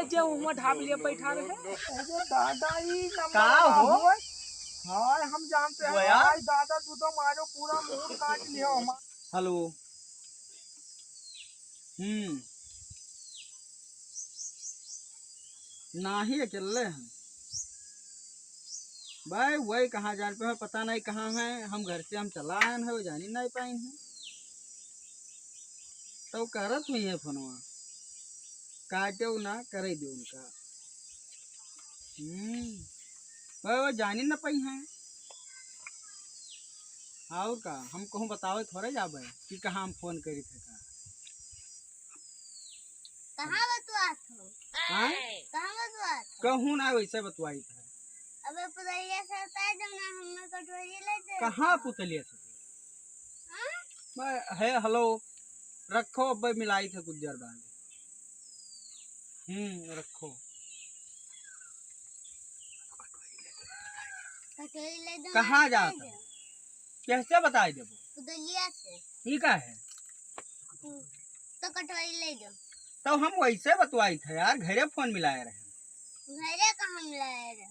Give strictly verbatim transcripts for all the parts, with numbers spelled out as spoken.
जे हुआं ढाब लिए बैठा रहे। अरे दादा, ई नंबर का हो? हुआ। हाय, हम जानते हैं। वो यार। हाय दादा, तू तो मारो पूरा मूड काट लिया हमारा। हेलो। हम्म। नाही, अकेले हैं। भाई, वही कहाँ जान पे है, पता नहीं कहाँ है। हम घर से हम चला आए हैं, वो जानी नहीं पाए हैं। तो करत हुई है फोनवा, काटेउ ना, करे दे उनका। हम्म, पर वो जानी न पाई हैं। और का, हम कहूँ बतावे थोड़े जाबे कि कहाँ हम फोन करी थे का। कहाँ बतुआत हो? हाँ? कहाँ बतुआत हो? कहूँ ना, वैसे बतुआई था। अबे पुदलिया से उतार दो ना, हमें कटोरी ले दे। कहाँ पुतलिया से? हाँ? मैं, हे, हेलो, रखो, अब मिलाई थे कुछ देर बाद। हम्म, रखो। कटोरी ले दो, कहाँ जाता? कैसे बताई देबो? पुदलिया से। ई का है? हम्म, तो कटोरी ले दो। तो हम वैसे बतवाई थे यार, घरे फोन मिलाए रहे। घरे कहाँ मिलाए रहे?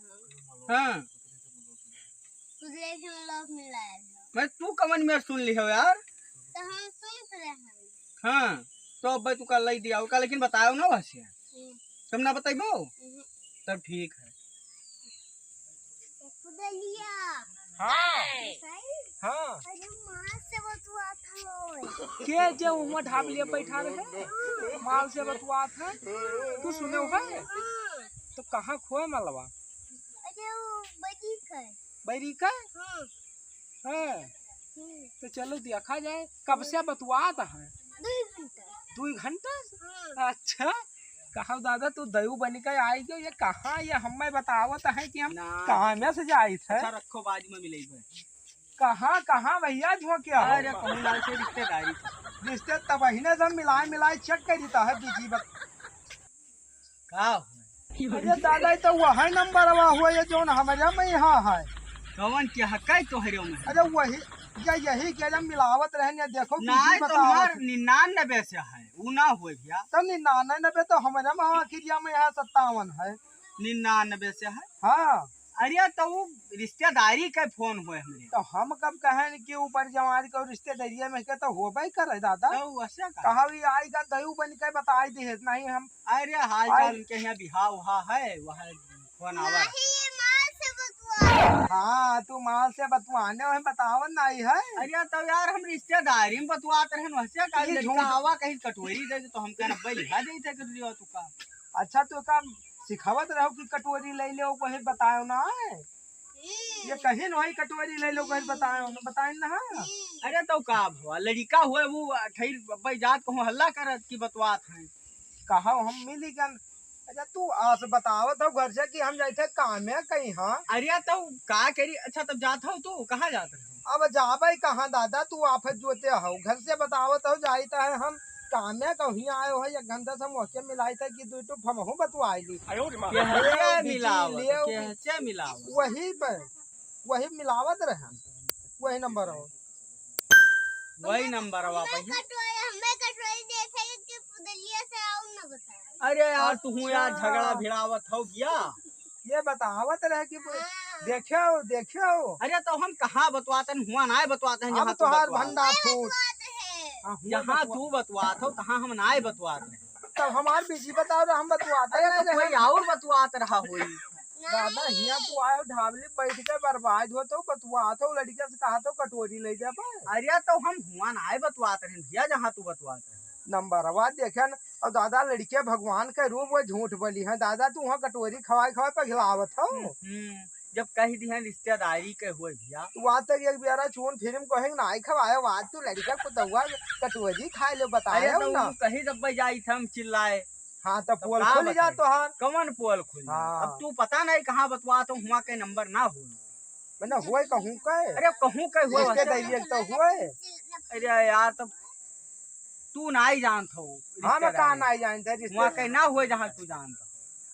हाँ। तू जैसे लोग मिलाए हो। मैं तू कमन में सुन लिहो यार? तो हम सुन रहे हैं। हाँ, तो अब तू का लई दिया, ओका लेकिन बतायो ना वैसे। हम्म। तुम ना बताइबो? हम्म। तब ठीक है। पुदलिया। हाँ। सही? हाँ। अरे माल से बतुआत हो। के जे उमा ढाब लिए बैठा रहे? माल से बतुआत है। तू सुने हो? हाँ। तो कहाँ खोए मलवा? अरे वो बड़ी का। बैरी का? हाँ। हाँ। हम्म। तो चलो देखा जाए, कब से बतुआत है? दुई घंटा। दुई घंटा? हाँ। अच्छा, कहा दादा तू दयू बन के आई गयो, ये कहाँ ये हमें बतावत है कि हम ना। कहाँ में से जाई थे? अच्छा रखो, बाद में मिलेबे। कहाँ, कहाँ भैया झोंके हो? अरे कहूँ ना से रिश्तेदारी। रिश्ते तब ही ने सब मिलाए मिलाए चेक कर देता है बीजी बत- का हुआ? अरे दादा, ये तो वही नंबरवा हुआ, ये जौन हमरे में यहाँ है। कौन के हकै तोहरे में? अरे वही, ये यही के जब मिलावत रहन, ये देखो, नहीं, तो हमार निन्यानबे से है, उ ना होए भैया। तो निन्यानबे तो हमरे में आखिरिया में यहाँ सत्तावन है। निन्यानबे से है? हाँ। अरे तो उ रिश्तेदारी के फोन होए हमरे। तो हम कब कहन कि ऊपर जवार के रिश्तेदारिया में के तो होबे करे दादा। तो वैसे का? कहा भी आई का दयू बन के बताई दे, नहीं हम अरे हाल चाल उनके यहाँ बिहाव उहा है, वह फोन आवा। नहीं, ये माल से बतुआ। हाँ, तू माल से बतुआने वही बतावन नहीं है। अरे तो यार हम रिश्तेदारी में बतुआत रहन, वैसे का ये लड़का झूठ। आवा कहीं कटोरी दे दे तो हम कहना भाई लिहा दे थे कटोरी तू का। अच्छा तो का सिखावत रहो कि कटोरी ले ले, वही बतायो ना है। ये कहीं नहीं कटोरी ले लो, कहीं बतायो ना, बताए ना। अरे तो का भवा, लड़का हुए वो ठहर भाई जात कहूँ हल्ला करत कि बतवात है। कहा हम मिली गन। अच्छा तू आस बतावत हो घर से कि हम जाइथे कामे कहीं, हाँ। अरे तो का करी, अच्छा तब जात हो तू, कहाँ जात रहो? अब जाबे कहाँ दादा, तू आफत जोते हो, घर से बतावत हो जाइत है हम कामे कहीं आयो है, एक घंटा से हम वके मिलाइत है कि दू टुप हमहूँ बतवाई ली। केहसे मिलावत, केहसे मिलावत? वही पे, वही मिलावत रहे, वही नंबर हो। वही नंबर हो आप ही। हमें कटोरी, हमें कटोरी देखे कि पुदलिया से आऊ ना बताए। अरे यार, तू हूँ यार, अच्छा। झगड़ा भिड़ावत हो गया। ये बतावत रहे कि हाँ। देखो, देखो। अरे तो हम कहाँ बतवातन, हुआ ना बतवाते हैं, अब जहाँ तू तोहार बतवात। भंडा मैं फूट। बतवाते हैं। हाँ, हुआ जहाँ बतवा- तू बतवात हो, तहाँ हम ना बतवात हैं। तब हमार बीजी बताओ ना, हम बतवाते अरे हैं तो ना। कोई और बतवात रहा होई। दादा, हियाँ तू आयो ढाबली बैठ के बर्बाद हो तो बतवात हो, लड़किया से कहा तो कटोरी ले जा पाए। अरे तो हम हुआ ना बतवात रहे भैया, जहाँ तू बतवात रहे। नंबरवा देखे न, और दादा लड़किया भगवान के रूप में झूठ बोली है। दादा तू वहाँ कटोरी खवाए खवाए पगलावत हो। हम्म, जब कह दी है रिश्तेदारी के हुए भैया। तू आज तक एक बेरा चून फिल्म को है ना खवाए, आज तू लड़किया को दउआ कटोरी खाए लो बताए अरे हो तो ना। उ कहीं जब जाई थे हम चिल्लाए। हाँ, तो तब पोल का खुल जा बताई? तोहार। कवन पोल खुल जा? हाँ। अब तू पता नहीं कहाँ बतवा तो हुआ के नंबर ना हो। मैंने हुए कहूँ के? अरे कहूँ के हुए रिश्तेदारी वैसे? एक तो हुए। अरे यार, तब तू ना ही जानत हो हाँ, मैं रिश्तेदारी। कहाँ ना ही जानते हुआ रिश्तेदारी। के ना हुए जहाँ तू जानत हो।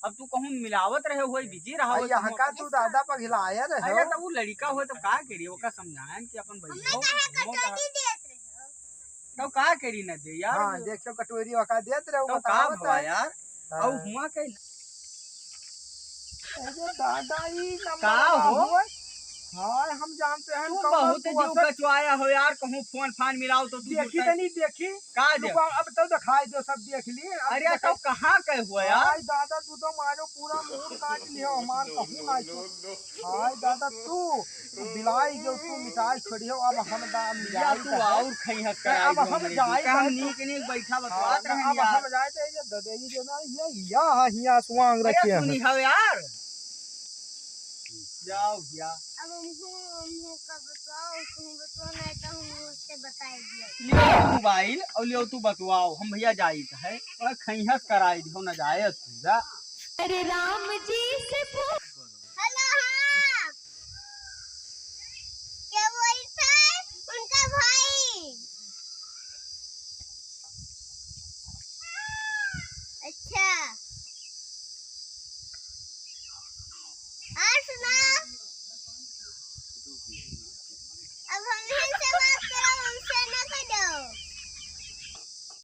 अब तू कहूँ मिलावत रहे हुए, बिजी रहा अरे हुए, यहाँ कहूँ का तू दादा पगलाया रहे अरे हो। तो वो लड़का हुए तो का करिए, ओका समझाएं कि अपन हमने बहिन हो, कहा हो कहा। कटोरी देत रहे हो। तो का करी ना दे यार? हाँ, देखियो कटोरी वका देत रहे, तो का बतावत भवा है। यार? हाँ। और हुआ के अरे दादा, ई नंबर का हो? हुआ। हाय, हम जानते हैं तू कौन बहुत तू जीव असल कचवाया हो यार, कहूँ फोन फान मिलाओ तो तू देखी जुड़ता है। तनी, देखी। का दे? रुको, अब तो दिखाई दो, सब देख लिए। अब अरे, देख- तो कहाँ के हुआ यार? हाय दादा, तू तो मारो पूरा मूड काट लियो हमार, कहूँ ना छो। हाय दादा, तू, तू बिलाई जो तू मिटाई छोड़ियो, अब हम दा-, या मिटाई तू का है। और खैहस अब कराई हम दो जाई का है हम तू। नीक नीक बैठा हाँ, बतवात अब रहन हम यार। जाए तो ये दे दे, ये जो ना, ये, या, हिया सुआंग अरे, रखे हैं। सुनी हो यार। जाओ भैया। अब हमहू, हमहू का बताओ, तुम बताओ, नहीं तो हम उससे बताई दिया। लियो मोबाइल और लियो तू बतवाओ, हम भैया जाइत है। और खैहस कराई दियो ना जाए तू जा। अरे राम जी से पूछ। हेलो, हाँ। क्या बोलता है उनका भाई? अच्छा। और सुना।